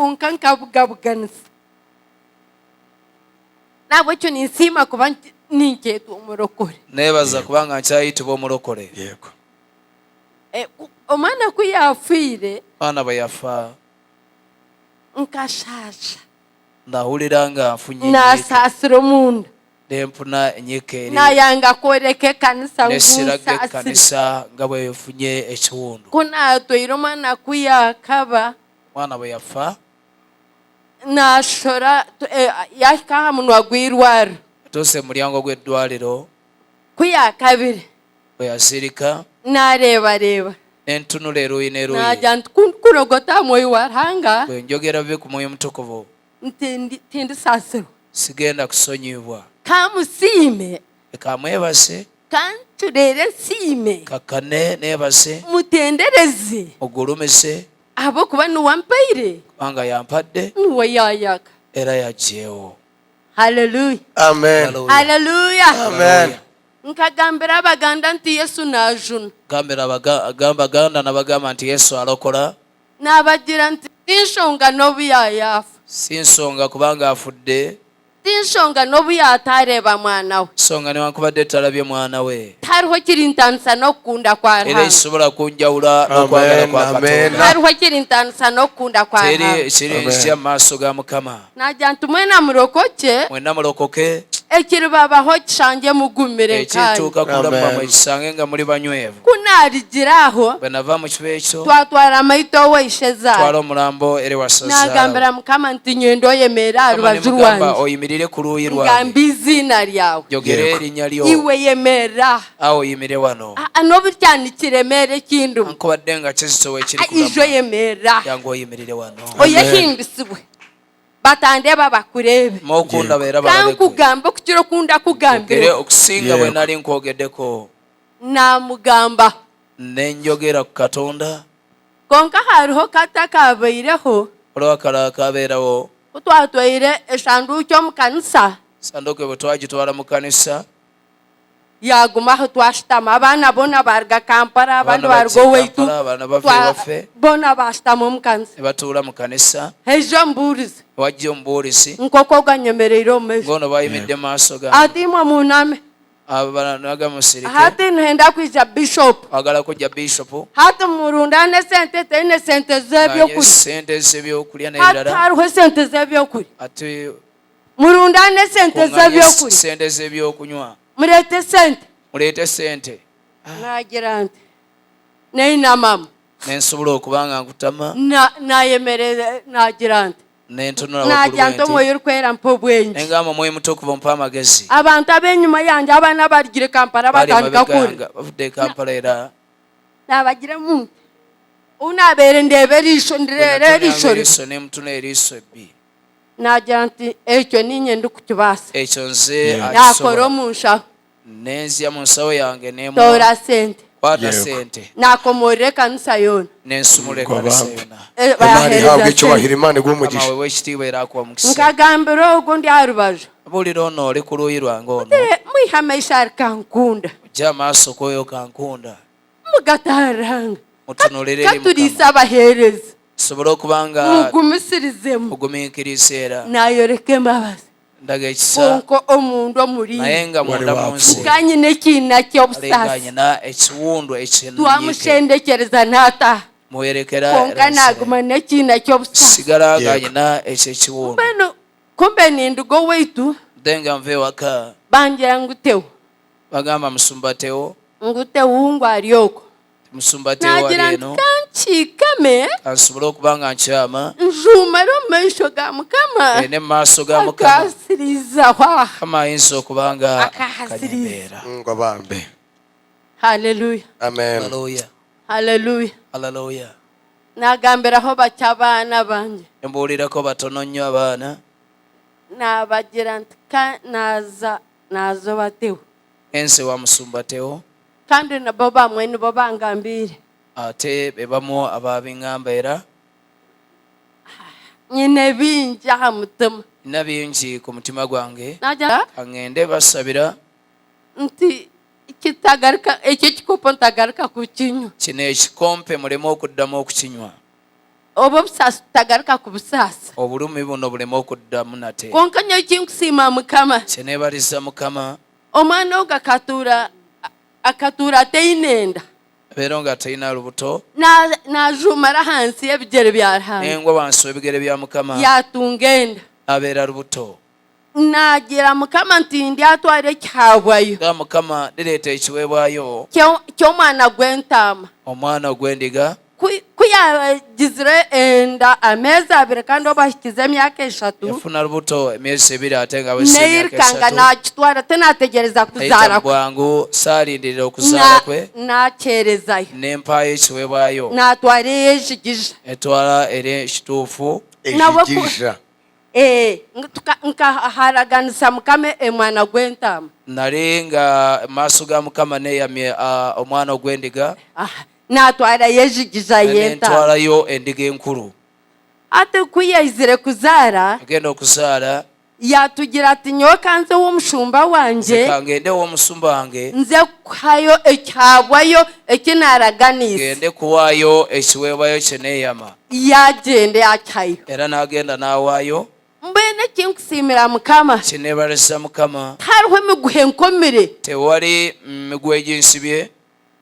Konka nkabugabuganisa. Nahabwekyo ninsiima kuba ninkyetwa omurokore. Nebaza kubanga nkyayitibwa omurokore. Yego. Omwana ku yaafiire. Omwana bwe yafa. Nkashaasha. Nahurira nga nfunye enyiike. Naasaasira omunda. Nempuna enyiike eri. Naayanga kworeka ekanisa ngu Nesiraga nsaasire. ekanisa nga bwefunye ekiwundu. Ku naatwaire omwana ku yaakaba. Omwana bwe yafa. Naashora yaahika aha munwa gw'eirwariro. Atuuse mu mulyango gw'eddwaliro. Ku yaakabire. Bwe yazirika. Naareebareeba. Ne ntunula eruuyi n'eruuyi. Naagira nti, Ku ndikurogota aha Mwoyo wa Ruhanga. Bwe njogera bubi ku Mwoyo Omutukuvu. Nti tindisaasirwa. Sigenda kusonyiyibwa. Ka musiime. Leka mwebaze. Ka ncureere nsiime. Nkakkane neebaze. Mutendereze. Mugulumize. Ahabw'okuba niwe ampaire. Kubanga yampadde. Niwe yaayaga. Era yaggyeewo. Haleluya. Amen. Haleluya. Amen. Nkagambira Abaganda nti Yesu naajuna. Gambira Abaganda nabagamba nti Yesu alokola. Naabagira nti ti nshonga n'obu yaayaafa. Si nsonga kubanga afudde. Ti nshonga n'obu yaataareeba mwana we. Nsonga newankubadde talabye mwana we. Tihariho ekirintaanisa n'okukunda kwa Teri Ruhanga. ekisobola kunjawula n'okwagala Amen. kwa Amen. Katonda. Tihariho ekirintaanisa n'okukunda kwa Teri Ruhanga. ekirinzigya mu maaso ga Mukama. Naagira nti mwena murokokye. Mwenna mulokoke. Ekiribabaho kishangye mugumire nkaanye. Ekirituuka ku bulamu Amen. bwammwe kisange nga muli banywevu. Ku naarugire aho. Bwe nava mu kifo ekyo. Twatwara amaito owa ishezaara. Twala omulambo eri wa ssazaala. Naagambira Mukama nti Nyenda oyemerere aha Mukama ne rubaju mugamba rwangye. oyimirire ku luuyi lwange. Ngambe eiziina ryawe. Njogere Yego. erinnya lyo. Iwe yemerera aha. Awo oyimirire wano. Aa, n'obu kyanikiremera ekindimu. Ankubadde nga kizitowa ekiri Aa, ija kugamba. oyemerere aha. Jangu oyimirire wano. Oyehimbisibwe. Batandeeba bakureebe. Mukundaba era Ka balabe gwe. nkugambe okukira oku Njogere ndakugambireho. okusinga bwe Yego. nali nkwogeddeko. Naamugamba. Ne njogera ku Katonda. Kwonka hariho kati akaabaireho. Waliwo akalala akaabeerawo. Ku twatwaire eshanduukye omu kanisa. Sanduuke bwe twagitwala mu kanisa. Yaaguma aho twashutama. Abaana boona baaruga Kampala, abandi Abaana baaruga bajja e owaitu. Kampala, abalala bava ewaffe. Boona baashutama omu kanisa. Ne batuula mu kanisa. Haija omubuurizi. Wajja omubuurizi. Nk'oku ogwo anyemereire omu maisho. Ng'ono bw'ayimiridde mu maaso gange. Ati imwe muuname. Naga musirike. Hati nihenda kwija bishopu. Twagala kujja bishopu. Hati murundane esente taine sente z'ebyokurya. Sente z'ebyokurya Hati n'ebirala. hariho esente z'ebyokurya. Ati Murundane esente kuŋŋaanye z'ebyokurya. sente z'ebyokunywa. Mureete esente. Muleete sente. Naagira nti neinamamu. Ne nsobola okuba nga nkutama. Naayemerera naagira nti. Ne ntunula waggulu Naagira nti bwe nti. Omwoyo Orikwera mpa obwengye. Ne ngamba Omwoyo Omutukuvu mpa amagezi. Abantu ab'enyima yangye abaana abarugire Kampala Bali batandika emabega kurira. yange bavudde e Kampala era. Naabagira nti, Ou naabaire ndeeba eriisho, Bwe ndeeba natunulanga eriisho ribi. eriiso ne mutuna eriiso ebbi. Naagira nti, Ekyo niinye ndikukibaasa. Ekyo nze Naakora akisobola. omu nshaho. Ne nzija mu nsawo yange ne muwa. Toora sente. Kwata Yego. sente. Naakomoorera ekanisa yoona. Ne nsumulula Ngo ekanisa bambe. yona. Eh, Imana baaheereza ihabwe sente. icyubahiro Imana iguhe Mukama umugisha. aweebwe ekitiibwa era akuwe omukisa. Nkagambira ogwo ndi aha rubaju. Buulira ono oli ku luuyi lwange ono. Eh, Mwihe amaisho ahari Kankunda. Mugye amaaso ku oyo Kankunda. Mugataranga. Mutunuulire eri Katuriise Mukama. abaheereza. Tusobole okuba nga Mugumisirizeemu. mugumiikiriza era. Naayoreka embabazi. Ndaga ekisa. Kwonka omunda omuri Naye nga Wali munda mu wapfuye. nze. Nka nyine ekiina Kale nga ky'obusaasi. nyina ekiwundu eky'ennyiike. Twamushendekyereza naataha. Muwerekera Kwonka era nsigala. naaguma n'ekiina ky'obusaasi. Sigala nga Yego. nyina ekyo ekiwundu. Mbwenu kumbe ninduga owaitu. Nte nga nva ewaka. Bangira ngu Teo. Bagamba musumba Teo. Ngu Teo ngu ari okwo. Musumba Teo ali Naagira nti eno. ka nkiikame. Ka nsobole okuba nga nkyama. Njuumare omu maisho ga Mukama. Ngende mu maaso ga Mukama. Akaasiriizaho aha. Mukama ayinza okuba nga Akaahasiriiza. akanyembeera. Ngo bambe. Haleluya. Amen. Hallelujah. Haleluya. Hallelujah. Naagambiraho bakye abaana bangye. Mbuulirako batono nnyo abaana. Naabagira nti ka naaza naaza owa Teo. Ngenze wa Musumba Teo. Kandi nabo bamwe nibo bangambiire. Ate be bamu abaabingamba era. Nyine bingi aha mutima. Nina bingi ku mutima gwange. Naagira. Ka ŋŋende basabira. Nti kitagaruka, eki ekikopo ntagaruka kukinywa. Kino ekikompe muleme okuddamu okukinywa. Oba obusaasi tutagaruka kubusaasa. Obulumi buno buleme okuddamu nate. Konka nyowe ekinkusiima Mukama. Kyenebaliza Mukama. Omwana ogu akatuura akatuura ataine enda. Abeera nga talina lubuto. Najuumara ahansi y'ebigyere bya Ruhanga. Nengwa wansi w'ebigere bya Mukama. Yaatunga enda. Abeera lubuto. Naagira Mukama nti ndyatwara ekihaabwayo. Nga Mukama ndireeta ekiweebwayo. Ky'omwana gw'entaama. Omwana ogw'endiga. Ku yaagizire enda ameezi abiri kandi obu ahikize emyaka eshatu. Yafuna lubuto emyezi ebiri ate nga awezezza emyaka Nairukanga esatu. naakitwara tinaategyereza Nayita kuzaara kwe. bwangu saalindirira okuzaala kwe. Naakyerezayo. Ne mpaayo ekiweebwayo. Naatwara ey'ejigija. Etwala eri ekituufu. Nawe ku Ejigija. Eh, nkaharaganisa Mukama omwana gw'entaama. Nali nga mu maaso ga Mukama neeyamye omwana ogw'endiga. Ah, naatwarayo ejigija y'entaama. Nentwalayo endiga enkulu. Hati ku yaizire kuzaara. Agenda okuzaala. Yaatugira ati, Nyowe ka nze ow'omushumba wangye. Nze ka ngende ew'omusumba wange. Nze kuhayo ekihaabwayo eki naaraganiise. Ngende kuwaayo ekiweebwayo kye neeyama. Yaagyenda yaakihayo. Era n'agenda n'awaayo. Mbwenu eki nkusiimira Mukama. Kye neebaliza Mukama. Tihariho emiguha enkomire. Tewali miguwa eginsibye.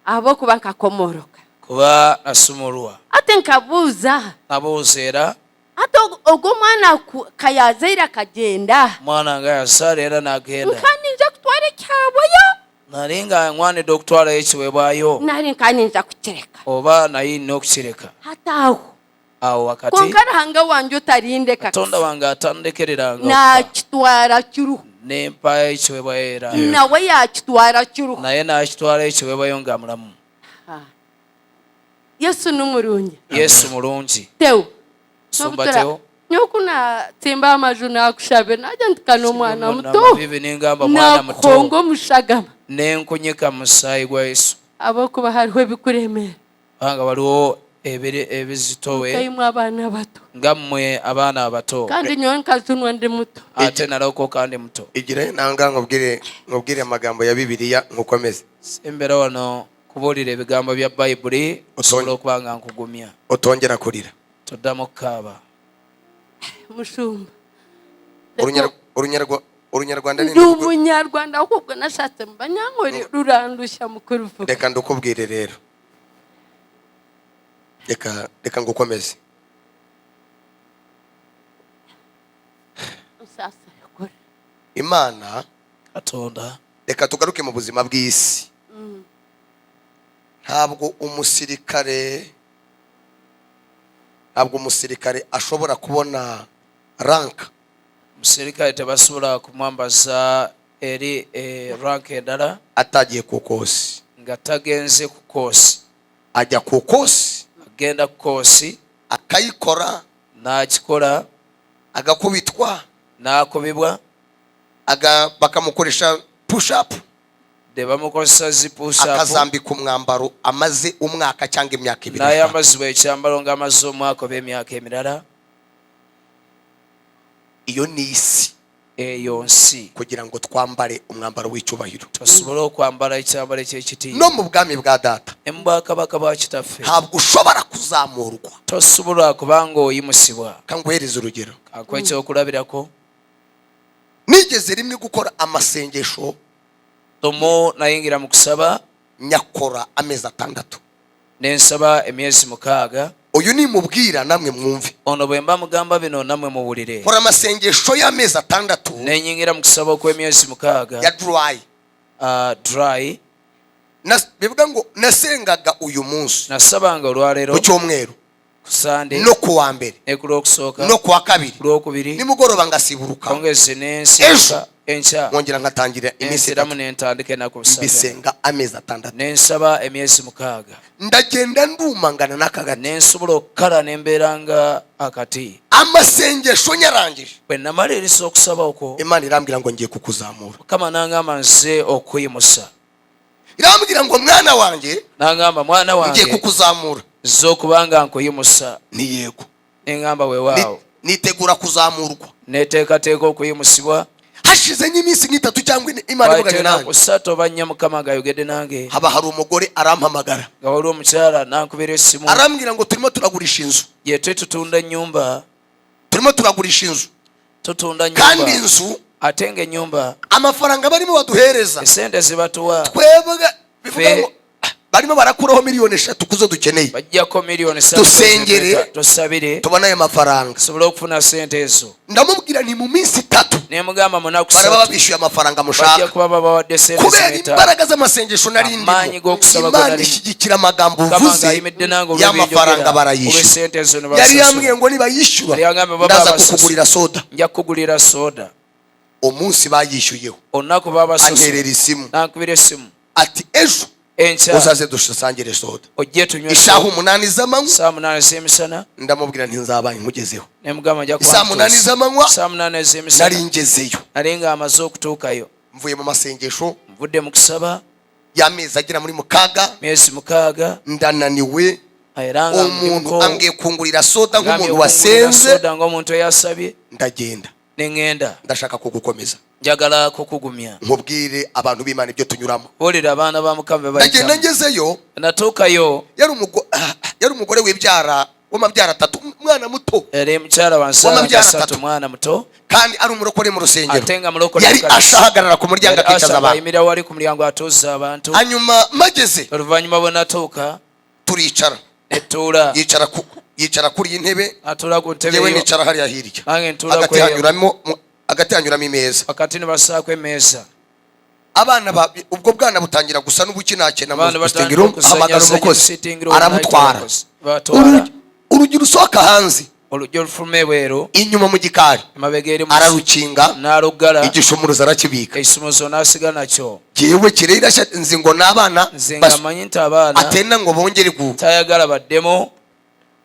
Ahabw'okuba nkakomooroka. Kuba nasumululwa. Hati nkabuuza. Nabuuza era. Hati ogwo omwana ku ka yaazaire akagyenda. Omwana nga yazaala era n'agenda. Nka niija kutwara ekihaabwayo. Nali nga ŋŋwanidde okutwalayo ekiweebwayo. Nari nka niija kukireka. Oba naye nina okukireka. Hati aho. Awo wakati. Kwonka Ruhanga wangye otarindeka Katonda wange atandekereranga okufa. Naakitwara kiruho. Ne mpaayo ekiweebwayo era. Nawe yaakitwara kiruho. Naye n'akitwala ekiweebwayo nga mulamu. Yesu ni murungi. Yesu mulungi. Theo. Musumba Theo. Nyowe ku naatsimba amaju naakushabire naagira nti ka n'omwana muto. Naakuhonga omu shagama. Ne nkunyika mu musaayi gwa Yesu. Ahabw'okuba hariho ebikuremeera. Kubanga waliwo ebiri ebizitowe. Nkaimwe abaana bato. Nga mmwe abaana abato. Kandi nyowe nkajunwa ndi muto. Ate nalokoka ndi muto. Igirayo nanga nkubwire nkubwire amagambo ya Bibiliya nkukomeze. Sembera wano nkubuulire ebigambo bya Bayibuli osobole okuba nga nkugumya. Otongera kurira. Toddamu kukaaba. Mushumba. Urunyarwanda ni Ndi umunyarwanda ahubwo nashatse mu banyankore rurandushya mu kuruvuga. Reka ndukubwire rero. Reka reka ngukomeze. Imana Katonda. Reka tugaruke mu buzima bw'isi. Ntabwo umusirikare ntabwo umusirikare ashobora kubona rank. Omusirikale tebasobola kumwambaza eri e, rank endala atagiye ku kosi. Nga tagenze ku koosi. Ajya ku kosi. Agenda ku koosi. Akayikora. N'akikola. Agakubitwa. N'akubibwa. Aga bakamukoresha push up. Ne bamukozesa zi push up. Akazambika umwambaro amaze umwaka cyangwa imyaka ibiri. N'ayambazibwa ekyambalo ng'amaze omwaka oba emyaka emirala. Iyo ni isi. Eyo nsi. Kugira ngo twambare umwambaro w'icyubahiro. Tusobole okwambala ekyambalo eky'ekitiibwa. No mu bwami bwa data. Ne mu bwakabaka bwa kitaffe. Ntabwo ushobora kuzamurwa. Tosobola kuba ng'oyimusibwa. Kanguhereze urugero. Kankuwe ekyokulabirako. Nigeze rimwe gukora amasengesho. Lumu nayingira mu kusaba. Nyakora amezi atandatu. Ne nsaba emyezi mukaaga. Uyu nimubwira namwe mwumve. Ono bwe mba mugamba bino namwe muwulire. Nkora amasengesho y'amezi atandatu. Ne nyingira mu kusaba okw'emyezi mukaaga. Ya dry. Dry. Bivuga ngo nasengaga uyu munsi. Nasabanga olwaleero. Ku cyumweru. Ku Sande. No ku wa mbere. Ne ku lwokusooka. No ku wa kabiri. Ku lwokubiri. Nimugoroba ngasiburuka. Kongezi ne nsibuka. Enkya. Nkongera nkatangira iminsi itatu. Ne ntandika ennaku ssatu. Mbisenga amezi atandatu. Ne nsaba emyezi mukaaga. Ndagenda ndumangana n'aka gati. Ne nsobola okukala ne mbeera nga akati. Amasengesho nyarangije. Bwe namaliriza okusaba okwo. Imana irambwira ngo ngiye kukuzamura. Mukama n'angamba nze okuyimusa. Irambwira ngo mwana wanjye. N'angamba mwana wange. Ngiye kukuzamura. Nze okuba nga nkuyimusa. Ni yego. Ne ngamba weewaawo. Nitegura kuzamurwa. Neteekateeka okuyimusibwa. Hashize nk'iminsi nk'itatu cyangwa ine Imana Waayita ivuganye nanjye. Ennaku ssatu oba nnya Mukama ng'ayogedde nange. Haba hari umugore arampamagara. Nga waliwo omukyala n'ankubira essimu. Arambwira ngo turimo turagurisha inzu. Ye twe tutunda ennyumba. Turimo turagurisha inzu. Tutunda Kandi nnyumba. inzu, Ate ng'ennyumba, amafaranga barimo baduhereza, esente zibatuwa, twebwe bivuga Fe- ngo barimo barakuraho 3 miliyoni kuzo dukeneye. Bajjako 3 miliyoni. Dusengere. Tusabire Tubone ayo mafaranga. Tusobole okufuna sente ezo. Ndamubwira ni mu minsi 3 Nemugamba munaku baraba 3 babishyuye amafaranga bajja mushaka. kuba babawadde sente Kubera z'emitala. imbaraga z'amasengesho nari Amaanyi ndimo, g'okusaba gwe Imana nalimu. ishyigikira amagambo Mukama uvuze ng'ayimiridde nange y'amafaranga olw'ebyenjogera barayishyura. olw'esente ezo ne Yari basasula. yambwiye ngo nibayishyura Yali yangambye baba ndaza basasula. kukugurira soda. Nja kukugulira soda. Umunsi bayishyuyeho, Olunaku babasasula, anterera isimu nankubira essimu. ati ejo Enkya uzaze dusangire soda, ojje tunywe isaha soda. 8 z'amanywa. Saa 8 ez'emisana. Ndamubwira nti nzaba nkugezeho. Nemugamba nja kuba Isaa 8 ntuuse. z'amanywa Saa 8 ez'emisana nari ngezeyo. Nali nga amaze okutuukayo. Mvuye mu masengesho Nvudde mu kusaba y'amezi agera muri 6. Myezi 6. Ndananiwe. Era nga ndi Umuntu mukoowu. ambwiye kungurira soda Ngambye nk'umuntu okungulira wasenze. soda ng'omuntu eyasabye. Ndagenda. Ne ŋŋenda. Ndashaka kugukomeza. Njagala kukugumya. Nkubwire abantu b'Imana ibyo tunyuramo. Buulira abaana ba Mukama be Ndagenda, bayitamu. ngezeyo, Natuukayo, yari umugore wibyara w'amabyara atatu, umwana muto. Yali mukyala wa nsaala W'amabyara gasatu, atatu. mwana muto. Kandi ari umurokore mu rusengero. Ate nga mulokole Yari mu kanisa. ashahagarara ku muryango Yali akicaza asaba abantu. ayimirira wali ku mulyango atuuza abantu. Hanyuma mageze, Oluvannyuma bwe natuuka, turicara. Netuula. Yicara kuri iyi ntebe, Atuula ku ntebe yewe yo. nicara hariya hirya. Nange ntuula Hagati ku eyo. hagati hanyuramo imeza. Wakati ne bassaako emmeeza. Abana ubwo bwana butangira gusa n'ubukinakina mu Abaana sitting batandika room. Ahamagara okuzannyazannya mu umukozi, sitting room, aramutwara. n'ayita abakozi. Batwala. Urugi rusohoka hanze, Oluggi olufuluma ebweru, inyuma mu gikari, emabega eri ararukinga. N'aluggala. Igishumuruzo arakibika. Ekisumuzo n'asiga nakyo. Jyewe kirerashya nzi ngo n'abana Nze nga mmanyi nti abaana atenda ngo bongere ku tayagala baddemu.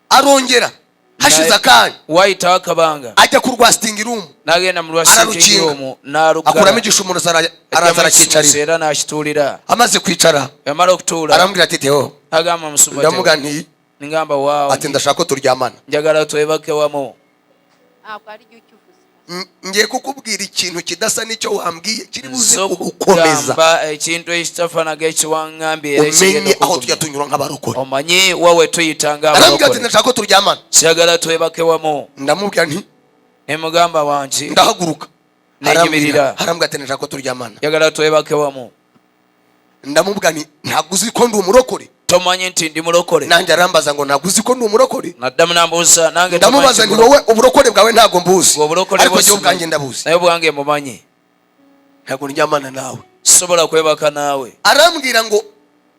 Arongera hashize akanya, Wayitawo akabanga, ajya ku rwa sitting room, n'agenda mu lwa sitting ararukinga, room n'aluggala. akuramo igishumuruzo, araza Ajjamu ekisumuzo aracyicarira. era n'akituulira. Amaze kwicara, Yamala okutuula, arambwira ati Teo. agamba musumba Ndamuga Teo. nti Ngamba waawo. ati ndashaka ko turyamana. Njagala twebake wamu. Ntabwo ari byo ukivuze. Ngiye kukubwira ikintu kidasa n'icyo wambwiye kiri buze Nze kugukomeza, okugamba ekintu ekitafaanaga ekiwaŋŋambye era ekigenda umenye aho tujya okukugumya. tunyura nk'abarokore. Omanyi wa we tuyita Arambwira ati ng'abalokole. ndashaka ko turyamana. Njagala twebake wamu. Ndamubwira nti Ne mugamba wangi. Ndahaguruka. Neyimirira. Arambwira ati ndashaka ko turyamana. Njagala twebake wamu. Ndamubwira nti ntabwo uzi ko ndi umurokore? Tomanyi nti ndi mulokole? Nanjye arambaza ngo ntabwo uzi ko ndi umurokore? Naddamu nambuuza nange tomanyi Ndamubaza nti nti wowe uburokore bwawe ntabwo mbuzi, Gwe obulokole ariko bwo jyewe ubwanjye ndabuzi. Naye obwange mumanyi. Ntabwo ndyamana nawe. Sobola kwebaka naawe. Arambwira ngo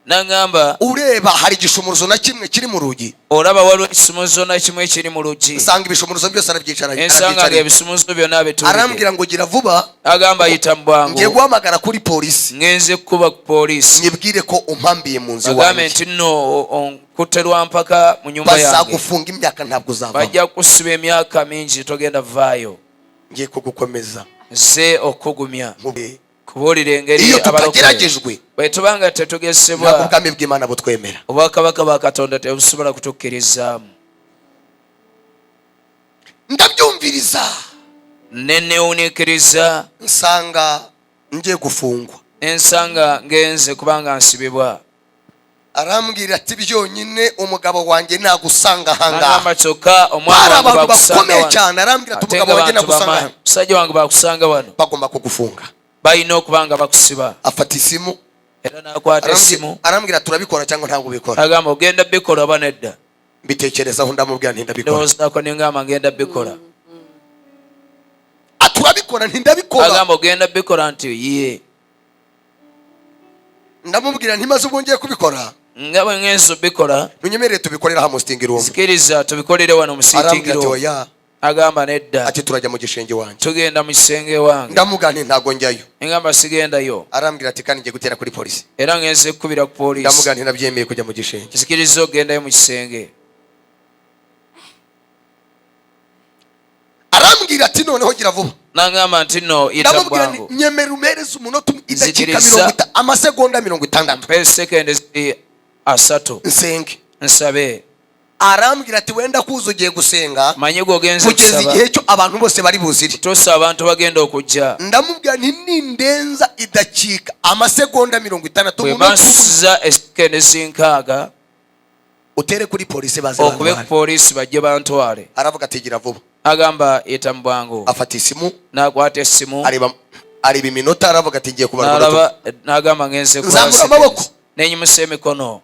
Naŋŋamba ureba hari igishumuruzo na kimwe kiri mu rugi? Olaba waliwo ekisumuzo na kimu ekiri mu luggi? Nsanga ibishumuruzo byose arabyicaranye, Ensanga nga arabyicarira. ebisumuzo byonna abituulidde. Arambwira ngo gira vuba, Agamba yita mu bwangu, ngiye guhamagara kuri polisi, ŋŋenze kukuba ku poliisi, nyibwire ko umpambiye mu nzu bagambe iwanjye. nti nno onkutte lwa mpaka mu nyumba yange. Bazagufunga imyaka, ntabwo uzavamo. Bajja kusiba emyaka mingi, togenda vaayo. Ngiye kugukomeza. Nze okugumya. Nkubwire. Kubuulira engeri Iyo abalokole tutageragejwe, bwe tubanga ntabwo tetugesebwa, ubwami bw'Imana butwemera. Obwakabaka bwa Katonda tebusobola kutukkirizaamu. Ndabyumviriza. Nenewuniikiriza. Nsanga ngiye gufungwa. Nensanga ngenze kubanga nsibibwa. Arambwira ati byonyine umugabo wanjye nagusanga ahangaha. Nagamba kyokka omwana Bari wange abantu bakusanga bakomeye wano. cyane. Arambwira ati Ate umugabo nga wanjye bantu nagusanga bamaanyi. hano, Musajja wange bakusanga wano, bagomba kugufunga. Balina okuba nga bakusiba. Afata isimu. Era n'akwata essimu. Arambwira turabikora cyangwa ntabwo ubikora? Agamba ogenda bikola oba nedda? Mbitekerezaho, ndamubwira nti ndabikora. Ndowoozaako nengamba ngenda bikola. Ah, turabikora, nti ndabikora. Agamba ogenda bikola nti ye. Ndamubwira nti maze ubwo ngiye kubikora, Nga bwe ngenza obikola, ntunyemerere tubikorera hano sitting room. Sikiriza tubikolere wano mu Arambwira ati sitting room. oya. Agamba nedda. Ati turajya mu gishenge wanjye. Tugenda mu kisenge wange. Ndamubwira nti ntabwo njyayo. Engamba sigendayo. Arambwira ati kandi ngiye gutera kuri polisi. Era ngenze kukubira ku poliisi. Ndamubwira nti nabyemeye kujya mu gishenge. Sikiriza ogendayo mu kisenge. Arambwira ati noneho gira vuba. Nangamba nti no yita Ndamubwira nti bwangu. nyemera umereze umunota umwe, idakika Nzikiriza. 50, amasegonda 60, Mpe sekendi ziri 30, nsenge. nsabe. Arambwira ati wenda kuza ugiye gusenga Manyi gwe ogenze kugeza kusaba igihe cyo abantu bose bari buzire. Tuusa abantu bagenda okujja. Ndamubwira nti nindenza idakika amasegonda 60, Bwe umunota umwe, bansusiza esekendi 60, utere kuri polisi baze okube ku bantware. Poliisi bajje bantwale. Aravuga ati gira vuba. Agamba yita mu bwangu. Afata isimu, N'akwata essimu, areba areba iminota, aravuga ati ngiye kubara umunota. N'alaba n'agamba ngenze kubala Nzamura amaboko. seconds. Nenyimusa emikono.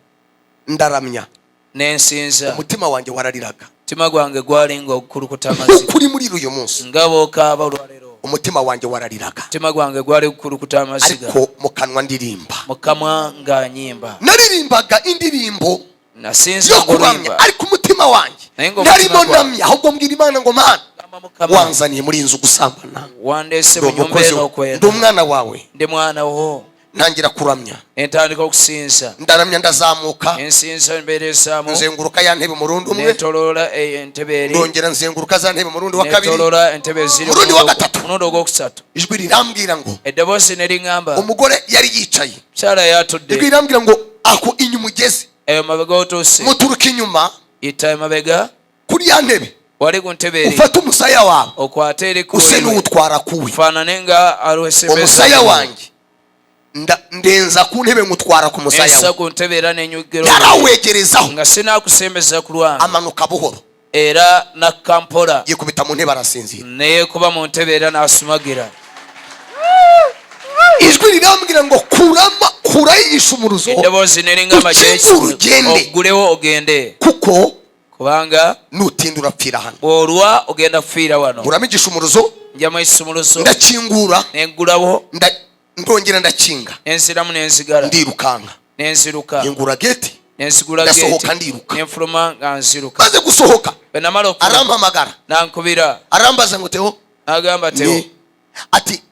Ndaramya. Nensinza. Umutima wanjye warariraga. Omutima gwange gwalinga okukulukuta amaziga. Nk'uko uri muri uyu munsi, Nga bw'okaaba olwaleero, umutima wanjye warariraga, omutima gwange gwali gukulukuta amaziga, ariko mu kanwa ndirimba. Mu kamwa nga nyimba. Naririmbaga indirimbo Nasinza yo kuramya, ng'oluyimba, ariko umutima wanjye naye ng'omutima ntarimo gwange ndamya, ahubwo mbwira Imana ngo Mana, gamba Mukama, wanzaniye muri iyi nzu gusambana, wandeese ndi mu nyumba umukozi eno ndi okwenda, umwana wawe. Ndi mwana wo. Ntangira kuramya. Entandika okusinza. Ndaramya, ndazamuka, Ensinza embeera esaamu, nzenguruka ya ntebe murundi umwe, netoloola entebe eri, ndongera nzenguruka za ntebe murundi wa kabiri, netoloola entebe eziri Mulundi wa gatatu. Mulundi ogwokusatu. Ijwi rirambwira ngo Eddoboozi ne liŋŋamba, umugore yari yicaye, mukyala yatudde, ijwi rirambwira ngo ako inyuma ugeze, eyo mabega otuuse, muturuka inyuma yita emabega kuri ya ntebe, wali ku ntebe eri, ufate umusaya wawe, okwate eri use kuwe, n'uwutwara kuwe. faanane nga alwesembeza. Umusaya wanjye ndenza ku ntebe ngutwara ku musaya Ensa we. ku ntebe era nenyugero, Yarawegerezaho, nga sinaakusembeza ku lwange, amanuka buhoro, era nakka mpola, yikubita mu ntebe arasinzira. Neyeekuba mu ntebe era n'asumagira. Ijwi rirambwira ngo kurama kurayo igishumuruzo, Eddoboozi ne liŋŋamba, ukingure ugende, oggulewo ogende, kuko kubanga nutinda urapfira hano. Bw'olwa ogenda kufiira wano. Nkuramo igishumuruzo, Njamu ekisumuluzo, ndakingura, neggulawo, ndongera ndakinga, nenziramu nenzigala, ndirukanka, nenziruka, nkingura geti, nenzigula ndasohoka, geeti, ndiruka. Nenfuluma nga nziruka. Maze gusohoka, Bwe namala okufuluma, arampamagara, nankubira, arambaza ngo Teo, n'agamba Tewo, ni ati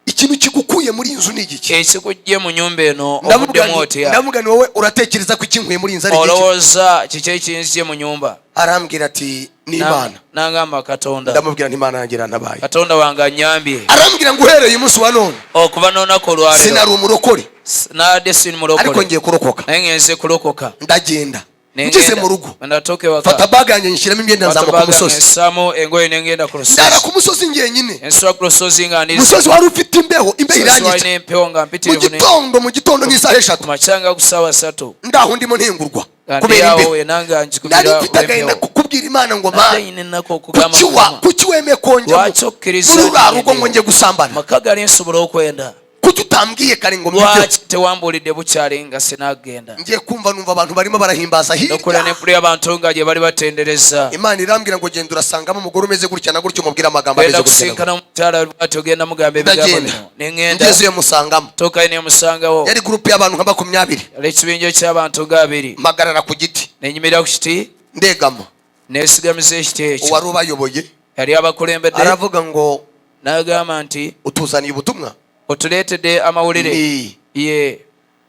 ikintu kigukuye muri iyi nzu ni igiki? Ekikujje mu nyumba eno Ndamubwira ovuddemu nti- otya? Ndamubwira ni wowe uratekereza ko ikinkuye muri iyi nzu ari igiki? Olowooza kiki ekinzije mu nyumba? Arambwira ati ni Imana. N'angamba Katonda. Ndamubwira nti Imana yanjye irantabaye. Katonda wange anyambye. Arambwira ngo uhereye umunsi wa none, Okuva n'olunaku olwaleero, sinari umurokore, nadde sini ariko mulokole, ngiye kurokoka. Naye ngenze kulokoka. Ndagenda, ngeze mu rugo, Natuuka ewaka, fata bag yanjye nyishyiramo imyenda, nzamuka umusozi. Nsaamu engoye nengenda ku Ndara lusozi. ku musozi njyenyine. Ensula ku lusozi nga ndi Umusozi wari ufite imbeho, imbeho Lusozi irangica. walina empewo nga Mu mpitirivu gitondo, mu gitondo nk'isaha ku 3, makya nga ku ssaawa 3, ndaho ndimo ntengurwa nga ndi kubera awo imbeho. yenanga nkikubira Nari mfite agahinda olw'empewo. kukubwira Imana ngo Nadde Mana, nyina ennaku okugamba kuki wa Mukama, kuki wemeye konjya lwaki okkiriza muri ruriya rugo ngendeyo? ngo njye gusambana? Maka gali nsobola okwenda. Kuki utambwiye kare ngo mbijyeho? Lwaki tewambuulidde bukyali nga sinagenda? Ngiye kumva numva abantu barimo barahimbaza Nokula hirya. nempulira abantu nga gye bali batendereza. Imana irambwira ngo genda urasangamo umugore umeze gutya na gutya, umubwire amagambo Genda ameze gutya na gutya. kusinkana omukyala bwati ogenda mugamba ebigambo Ndagenda, bino. Neŋŋenda, ngezeyo musangamo, tuukayo nemusangawo. Yari groupe y'abantu nka 20. Yali ekibinja ky'abantu nga 20. Mpagarara ku giti, Nenyimirira ku kiti, ndegama. neesigamiza ekiti ekyo. Uwari ubayoboye Yali abakulembedde aravuga ngo n'agamba nti utuzaniye ubutumwa? otuleetedde amawulire? Ni Ye.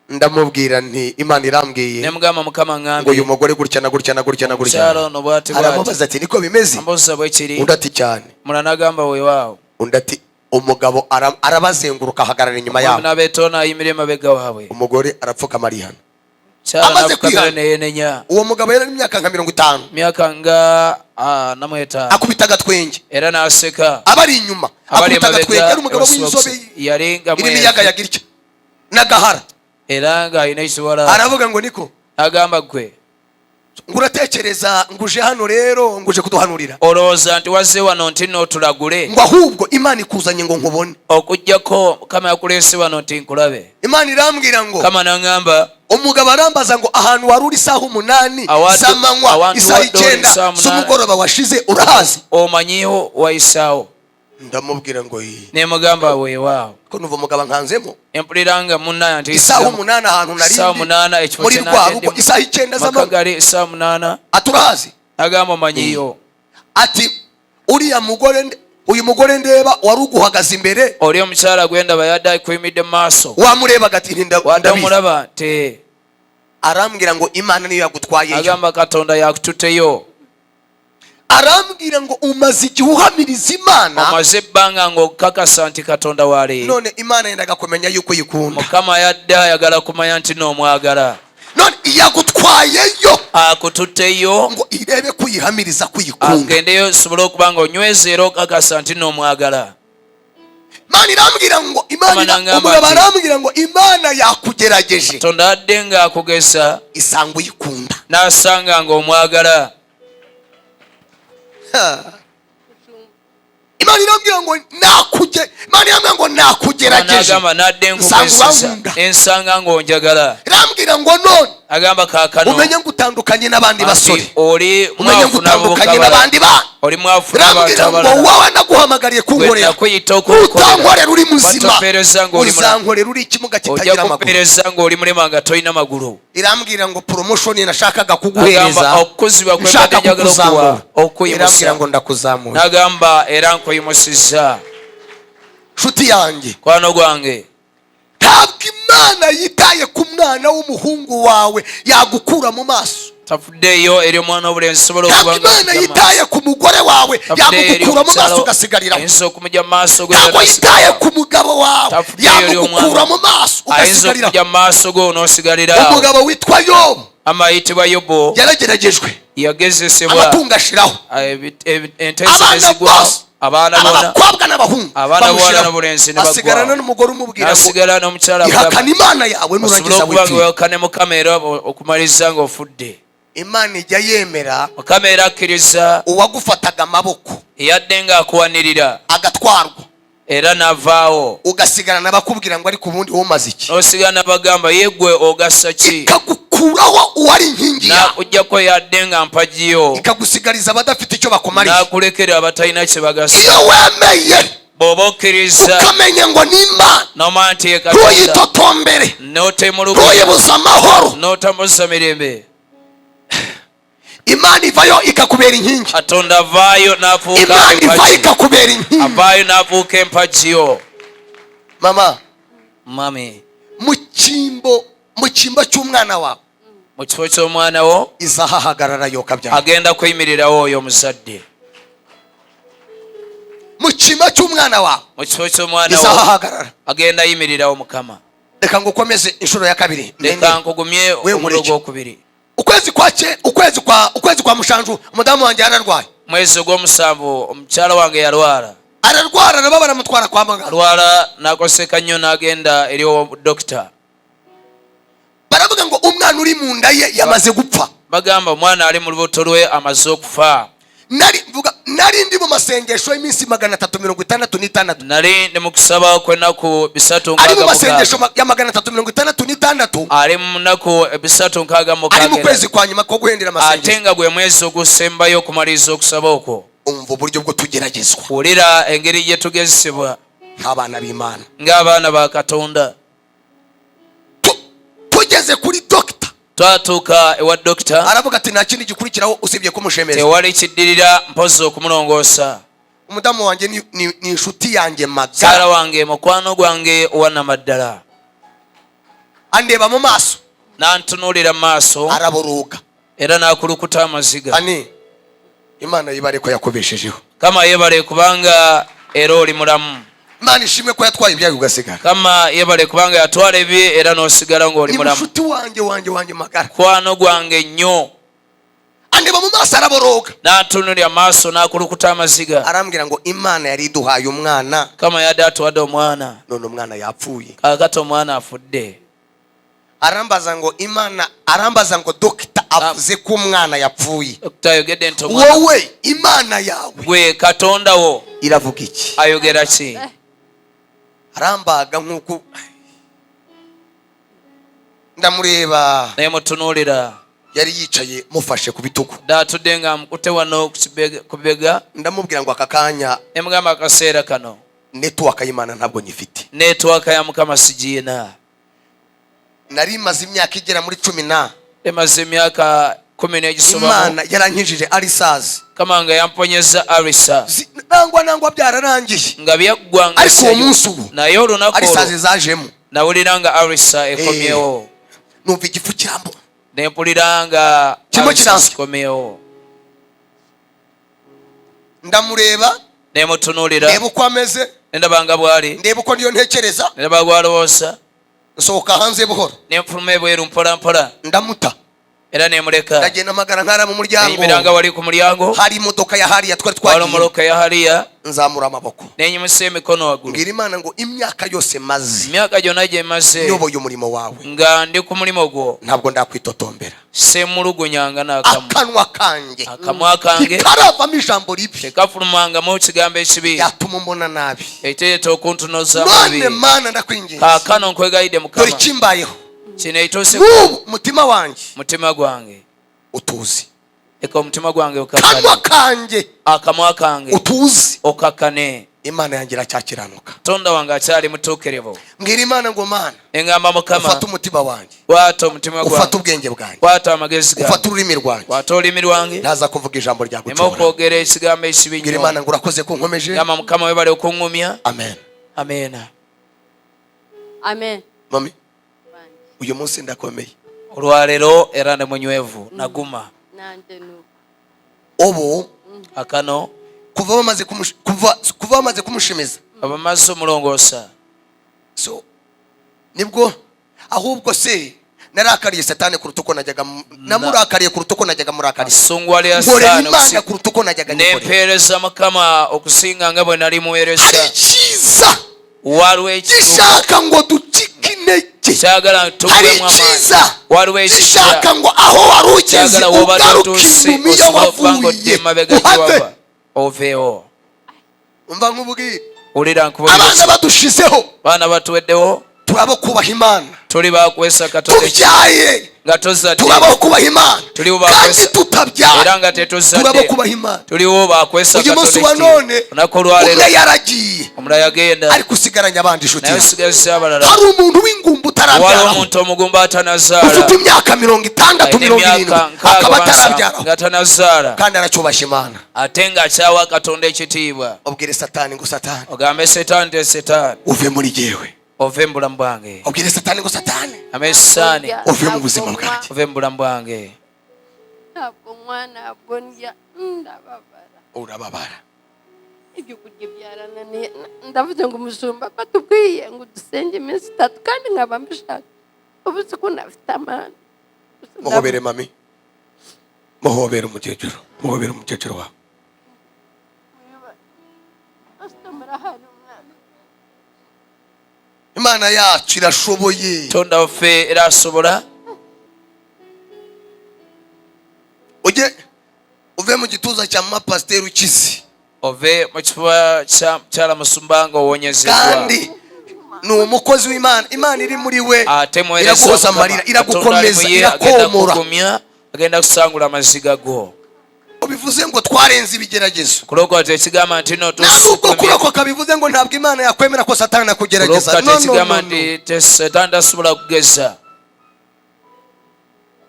Ndamubwira nti Imana irambwiye Ne mugamba Mukama ngo ŋŋambye uyu mugore gutya na gutya na gutya na gutya. omukyala ono bwati bwati. Aramubaza ati niko bimeze? Ambuuza bwe kiri. Undi ati cyane. Mulala n'agamba weewaawo. Undi ati umugabo arabazenguruka ahagarara inyuma yabo. N'abeetoona ayimirira emabega waabwe. Umugore arapfukama arihana. Kyala Amaze n'afukamira kwihana. neyenenya. Uwo mugabo yari imyaka nka 50. Myaka nga 45. Akubita agatwenge. Era n'aseka. Abari inyuma Abali akubita agatwenge, emabega yari umugabo w'inzobe yali nga irimo iyagayaga itya n'agahara. Era ng'alina ekiwala. Aravuga ngo niko, Agamba gwe, ngo uratekereza ngo uje hano rero ngo uje kuduhanurira? Olowooza nti wazze wano nti nootulagule? Ngo ahubwo Imana ikuzanye ngo nkubone. Okugjako Mukama yakuleese wano nti nkulabe. Imana irambwira ngo Mukama n'aŋŋamba, umugabo arambaza ngo ahantu wari uri isaha 8 z'amanywa, awantu isaha wadde oli 9 isaha 8 z'umugoroba washize, urahazi? Omanyiiwo wayisaawo? Ndamubwira ngo iyi Nemugamba weewaawo. Ko numva umugabo nkanzemo. Empulira nga munnaye nti Isaha 8 ahantu nari Isaha ndi, 8 ekifo muri kye rwa nange rugo, ndimu. isaha 9 z'amanywa, Makagali essaawa 8. aturahazi? Agamba omanyiyo? Ati uriya mugore uyu mugore ndeba wari uguhagaze imbere, Oli omukyala gwendaba yadde akuyimidde mu maaso, wamurebaga? Ati "Nti wadde ndabizi." omulaba te? Arambwira ngo Imana niyo yagutwayeyo. Agamba Katonda yakututteyo. Arambwira ngo umaze igihe uhamiriza Imana, Omaze ebbanga ng'okakasa nti Katonda waali, none Imana yendaga kumenya yuko uyikunda. Mukama yadde ayagala kumanya nti n'omwagala. None None yagutwayeyo, Akututteyo ngo irebe kuyihamiriza kuyikunda. Agendeyo osobole okuba nga onyweza era okakasa nti n'omwagala. Imana irambwira ngo, Imana Imana ngamba umugabo ati, arambwira ngo Imana yakugerageje, Katonda adde ng'akugeza, isanga uyikunda. N'asanga ng'omwagala. Imana irambwira ngo nakuge Imana irambwira ngo nakugerageje, N'agamba nadde nsanga nkugezesa, urankunda. Nensanga ng'onjagala. Irambwira ngo none Agamba kaakano umenye ngo utandukanye n'abandi nti basore, oli umenye ngo mwafu n'abavubuka utandukanye abalala, n'abandi bana. Oli mwafu n'abantu Irambwira ngo abalala. wowe naguhamagariye Gwe kunkorera, nakuyita okunkolera, utankorera uri muzima, Batopereza ng'oli mulamu, uzankorera uri ikimuga ojja kitagira amaguru. kupereza ng'oli mulema nga tolina magulu. Irambwira ngo promotion nashakaga Agamba kuguhereza, okukuzibwa kwe nshaka mbadde njagala okuwa, kukuzamura, irambwira okuyimusa, ngo ndakuzamuye. N'agamba era nkuyimusiza. Nshuti yanjye, Kwano gwange, ntabwo Imana yitaye ku mwana w'umuhungu wawe yagukura mu maso. Tafuddeeyo eri omwana w'obulenzi sobola Ntabwo okuba nga Imana yitaye ku mugore wawe Tafuddeeyo eri yagukura mu maso omukyala ugasigariraho. Ayinza okumujja mu maaso go. Ntabwo yitaye ku mugabo wawe Tafuddeeyo eri yagukura omwana mu maso ayinza ugasigariraho. okujja mu maaso go n'osigalira awo. Umugabo witwa Yobu Amayitibwa Yobu yarageragejwe, yagezesebwa, amatungo ashiraho, ente ze abana nezigwaho, bose, abaana bona, abakobwa n'abahungu abaana bawala bamushiraho. n'obulenzi ne baggwawo. Asigarana n'umugore umubwira ngo N'asigala n'omukyala amugamba, ihakana Imana yawe osobole nurangiza okuba nga wipfire. wewakane Mukama era okumaliriza ng'ofudde. Imana ijya yemera Mukama era akkiriza uwagufataga amaboko eyadde ng'akuwanirira agatwarwa, era n'avaawo, ugasigara n'abakubwira ngo ariko ubundi wowe iki? N'osigala n'abagamba ye gwe ogasa ki? Ikagukuraho uwari inkingi yawe, N'akuggyako yadde nga mpagiyo, ikagusigariza abadafite icyo bakumariye. N'akulekera abatalina kye bagasa. Iyo wemeye, Bw'oba okkiriza, ukamenya ngo ni Imana, n'omanya nti ye Katonda, ntuyitotombere, n'otemulugunya, ntuyibuze amahoro. N'otamuza mirembe. Imana ivayo ikakubera inkingi. Katonda avaayo n'afuuka Imana ivayo empagi. ikakubera inkingi. Avaayo n'afuuka empagi yo. Mama, Mami, mu cyimbo mu cyimbo cy'umwana wawe, mu kifo ky'omwana wo, izahahagarara yokabyara. Agenda kuyimirirawo oyo omuzadde. Mu cyimbo cy'umwana wawe, Mu kifo ky'omwana wo, izahahagarara. Agenda yimirirawo Mukama. Reka ngukomeze inshuro ya kabiri. Leka nkugumye We omuliro nkureke. gwokubiri. Ukwezi kwa cye ukwezi kwa mushanju, umudamu wanjye yararwaye. Mwezi ogw'omusanvu omukyala wange yalwala. Ararwara, nabo baramutwara kwa muganga. Alwala n'akoseka nnyo n'agenda eri dokita. Baravuga ngo umwana uri mu nda ye yamaze gupfa. Bagamba omwana ali mu lubuto lwe amaze okufa. Nari mvuga nari ndi mu masengesho y'iminsi 366. Nali ndi mu kusaba kw'ennaku bisatu Ari mu nkaaga masengesho mukaaga. Ya 366. Ali mu nnaku bisatu nkaaga Ari mu mukaaga, kwezi kwa nyuma ko guhendera ate amasengesho. Nga gwe mwezi ogusembayo okumaliriza okusaba okwo. Umva uburyo bwo tugeragezwa Wulira engeri gye tugezesebwa nk'abana b'Imana. Ng'abaana ba Katonda. Tugeze kuri dogita, Twatuuka ewa dokita, aravuga ati nta kindi gikurikiraho usibye kumushemeza. Tewali kiddirira mpozi okumulongoosa. Umudamu wanjye ni inshuti yanjye magara. Mukyala wange mukwano gwange owannamaddala. Andeba mu maso, N'antunuulira mu maaso, araboroga. Era n'akulukuta amaziga. Ani Imana yibare ko yakubeshejeho. Kama yebale kubanga era oli mulamu. Imana ishimwe ko yatwaye ibyayo ugasigara. Kama yebale kubanga yatwala ebye era n'osigala ng'oli Ni mulamu. mushuti wanjye wanjye wanjye magara. Mukwano gwange nnyo. Andeba mu maso, araboroga. N'antunuulira mu maaso n'akulukuta amaziga. Arambwira ngo Imana yari iduhaye umwana, Kama yadde atuwadde omwana, none umwana yapfuye. Kaakati omwana afudde. Arambaza ngo Imana, arambaza ngo dogita avuze ko umwana yapfuye, Dokita ayogedde nti omwana, wowe Imana yawe gwe Katonda wo iravuga iki? Ayogera ki? Arambaga nk'uko ndamureba. Naye mutunuulira. Yari yicaye mufashe ku bitugu. Dde atudde nga mukute wano ku bibega. Ndamubwira ngo aka kanya, Ne mugamba akaseera kano, network y'Imana ntabwo nyifite. Network ya Mukama sigiina. Nari maze imyaka igera muri cumi na Emaze emyaka 10 n'egisobamu, Imana yarankijije ulcers. Kama nga yamponyeza ulcer. Nangwa byararangiye, Nga byaggwanga, ariko uwo munsi ubu naye olunaku olwo ulcers zajemo. Nawulira nga ulcer ekomyewo. Numva igifu kirambo Nempulira nga Kirimo ulcer kiransya. zikomyewo. Ndamureba, Nemutunuulira, ndeba uko ameze, nendaba nga bwali, ndeba uko niyo ntekereza. Nendaba gwalowooza. Nsohoka hanze buhoro. Nenfuluma ebweru mpola mpola. Ndamuta. Era nemuleka. Ndagenda mpagara nkara mu muryango. Neyimiranga wali ku mulyango. Hari imodoka ya hariya twari Waliwo twagiye. mmotoka ya hariya. Nzamura amaboko. Nenyimusa emikono waggulu. Mbwira Imana ngo imyaka yose maze Emyaka gyonna gye maze nyoboye umurimo wawe, nga ndi ku mulimu gwo, ntabwo ndakwitotombera. Semulugunyanga n'akamu. Akanwa kanjye Akamwa kange ntikaravamo ijambo ribi tekafulumangamu kigambo ekibi ryatuma umbona nabi. Ekiteeta okuntunoza None bubi. Mana, ndakwinginze, Kaakano nkwegayidde dore Mukama, ikimbayeho kino ekituuse, n'ubu umutima wanjye mutima gwange utuzi, leka omutima gwange okakkane, kanwa kanjye akamwa kange utuzi. okakkane. Imana yanjye iracyakiranuka. Katonda wange akyali mutuukirivu. Mbwira Imana ngo Mana, Eŋŋamba Mukama, ufate umutima wanjye, kwata omutima ufate gwange, ubwenge bwanjye, kwata amagezi gange, ufate ururimi rwanjye, kwata olulimi lwange, ntaza kuvuga ijambo neme ryagucumura. okwogera ekigambo ekibi Mbwira nnyo. Imana ngo urakoze ko nkomeje. Gamba Mukama webale okuŋŋumya. Amen. Amiina. Amen. Mami, uyu munsi ndakomeye. Olwaleero era ne munywevu naguma. Nanjye nuko. Ubu Akano kuva bamaze kumushimiza, abamaze omulongoosa, so nibwo ahubwo se narakariye Satani kuruta uko najyaga namurakariye kuruta uko najyaga murakariye. Asungwalira Nkorera Sitaani Imana kuruta uko najyaga nyikorera. Nempeereza Mukama okusinga nga bwe nali muweereza. Hari icyiza Waliwo ekituufu gishaka ngo ducike intege. Kyagala Hari tuggwemu amaanyi. icyiza Waliwo ekijja gishaka ngo aho wari ugeze kyagala wobadde ugaruke otuuse inyuma iyo osobola okuba nga odde wavuye, emabega uhave. gyewava oveewo. Umva nkubwire, Wulira abana nkubulira, badushizeho, baana batuweddewo, turabo kubaha Imana. Tuli bakwesa Katonda Tubyaye, nga tuzadde, turabaho kubaha Imana. Turibo Kandi bakwesa tutabyaye, era nga turabaho tetuzadde, kubaha Imana. tuliwo bakwesa Uyu munsi Katonda wa ekitiibwa. none, Olunaku olwaleero, umwe yaragiye, omulala yagenda, ariko usigaranye abandi inshuti naye yawe. osigaza abalala. Hari umuntu w'ingumba Waliwo utarabyaraho, omuntu omugumba atanazaala, ufite imyaka 60, alina 70, emyaka 60 akaba oba 70 atarabyaraho, nga tanazaala, kandi aracyubashya Imana. Ate ng'akyawa Katonda ekitiibwa. Ubwire Satani ngo Satani, Ogambe Setaani te Setaani, uve muri jyewe. Ove mu bulamu bwange. Ubwire Satani ngo Satani, Ambe Sitaani, uve mu buzima bwanjye. Ove mu bulamu bwange. Ntabwo nywa, ntabwo ndya, ndababara. Urababara. Ibyo kurya byarananiye. Ndavuze ngo umushumba ko atubwiye ngo dusenge iminsi 3 kandi nkaba mbishaka, ubu si ko nafite amani. Gusa Muhobere mami, muhobere umukecuru, muhobere umukecuru wawe. Pastor, murahari umwana. Imana yacu irashoboye. Katonda waffe era asobola. Ujye uve mu gituza cya mama pasiteri ukize. Ove mu kifuba kya mukyala musumba nga owonyezeddwa. Kandi ni umukozi w'Imana, Imana iri muri we Ate muweereza iraguhoza Mukama. amarira, Katonda ali iragukomeza, mu ye, agenda irakomora. kugumya, agenda kusangula amaziga go. Bivuze ngo twarenze ibigeragezo. Kulokoka tekigamba nti no Nta nubwo tusukumye. kurokoka bivuze ngo ntabwo Imana yakwemera ko Satani akugerageza. Kulokoka No, no, tekigamba no, no. nti Setaani tasobola kugeza.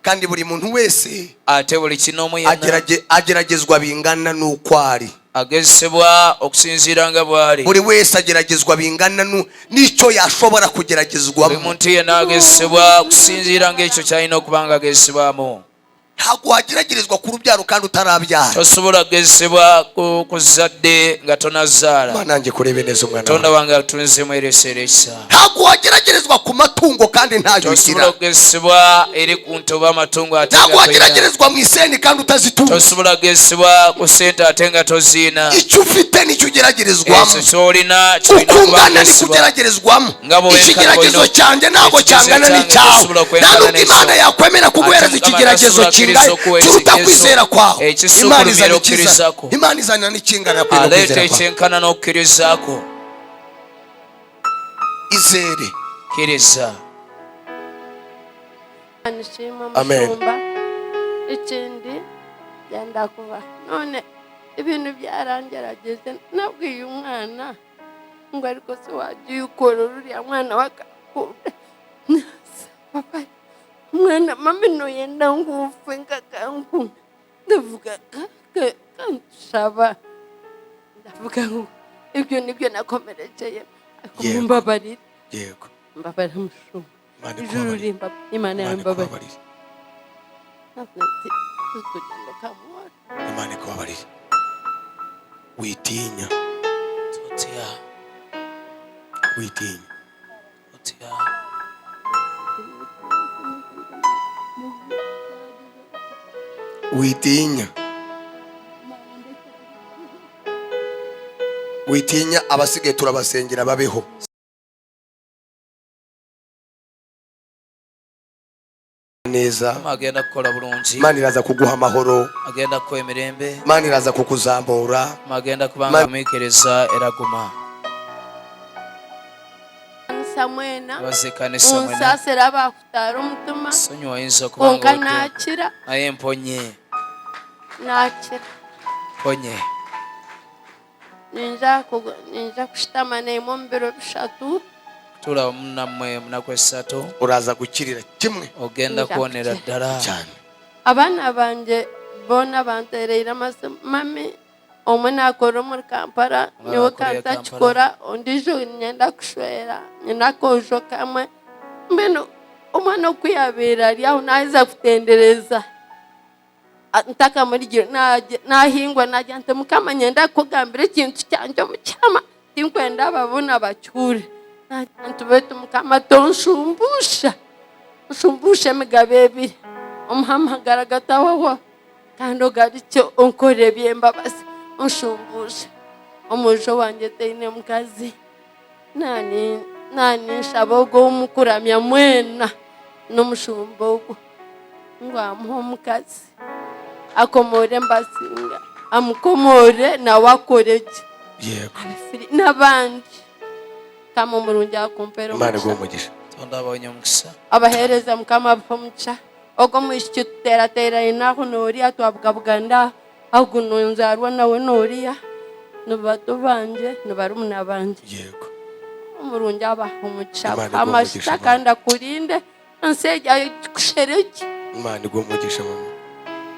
Kandi buri muntu wese Ate buli kinoomu yenna ageragezwa bingana n'uko ari. Agezesebwa okusinziira nga bw'ali. Buri wese ageragezwa bingana n'icyo yashobora Buli kugeragezwamo. muntu yenna agezesebwa okusinziira ng'ekyo ky'alina okuba nga agezesebwamu. Ntabwo wageragerezwa ku rubyaro kandi utarabyara. Tosobola kugezesebwa ku zadde nga tonazaala. Imana yanjye kurebe neza umwana Katonda wawe. wange atunzemu ereseeresa. Ntabwo wageragerezwa ku matungo kandi ntayo Tosobola ugira. kugezesebwa eri ku nte oba amatungo ate Ntabwo nga toyina. wageragerezwa mu iseni kandi utazitunga. Tosobola kugezesebwa ku ssente ate nga toziina. Icyo ufite nicyo ugeragerezwamo. Ekyo ky'olina kirina Uko okuba ungana niko kugezesebwa. ugeragerezwamo. Nga bwe wenkana Ikigeragezo bw'olina- cyanjye ntabwo ekigezo cyangana kyange n'icyawe. tosobola Nta kwenkana nubwo Imana n'ekyo. yakwemera kuguhereza Ate Mukama ikigeragezo tasobola kingahe kukkiriza okuwa kiruta ekigezo kwizera kwawe. Imana ekisukulumira izana ikiza, okukkirizako. Imana izana n'ikingana kwera Aleeta kwizera kwawe. ekyenkana n'okukkirizaako. Izere. Kkiriza. Nishima Amen. mushumba, ikindi byenda kuba none ibintu byarangerageze. Nabwiye umwana ngo ariko se wagiye ukora uriya mwana wakakunda. Papa, umwana mami noyenda ngufe ngakangu, ndavuga kanshaba, ndavuga ngo ibyo nibyo nakomerekeye, ariko Yego. mumbabarire. Yego. Mbabarira mushumba. Imana Ijuru ikubabarire. rimba Imana yawe Imana mbabarire. ikubabarire. Ndavuga nti tugenda kamwora. Imana ikubabarire, witinya. Totya. Witinya. Totya. Witinya, witinya, abasigaye turabasengera babeho neza. Mukama agenda kukola bulungi. Imana iraza kuguha amahoro. Agenda kukuwa emirembe. Imana iraza kukuzamura. Mukama agenda kubanga agumiikiriza era guma. Kanisa mwena. Abaza ekkanisa mwena. Munsaasire abakutaara omutima. Sonyiwa oyinza okuba nga Kwonka owedde. naakira. Naye mponye. Naakira. Mponye. Ninja kushutama naimwe omu biro bishatu. Kutuula wamu nammwe mu nnaku essatu. Uraza gukirira kimwe. Ogenda Nja kuwonera kukira. ddala. Cyane. Abaana bangye boona banteereire amasimu. Mami, omwe naakora omuri Kampala, Omwe nyowe akorera ka Kampala. ntakikora, ondiijo niinyenda kushwera, nyine akoojo kamwe. Mbwenu omwana oku yaabaire ari aho naaheza kutendereza ntakamurigire, naahingwa naagira nti Mukama niinyenda kukugambira ekintu kyangye omu kyama, tinkwenda ababona bakihuurire. Naagira nti beitu Mukama tonshumbusha, onshumbushe emigabo ebiri, omuhe amagara gatahwaho kandi ogarukye onkorere eby'embabazi, onshumbushe. Omwojo wangye taine mukazi, naninshaba ogwo ow'omukuramya mwena n'omushumba ogwo ngu amuhe omukazi, akomoore Mbasinga, amukomoore nawe akore gye. Yego. Abafiri n'abandi. Mukama omurungi akumpere Imana iguhe omugisha. umugisha. Katonda abawonye omukisa. Abaheereza Mukama abahe omugisha. Ogwo omwishiki tuterateeraine aho nooriya twabugabugana aho, ogu nonzaarwa nawe nooriya, ni bato bangye, ni barumuna bangye. Yego. Omurungi abahe omugisha, Imana akuhe iguhe amajuta umugisha, kandi akurinde, ensi egi agikusherekye. Imana iguhe umugisha, mama.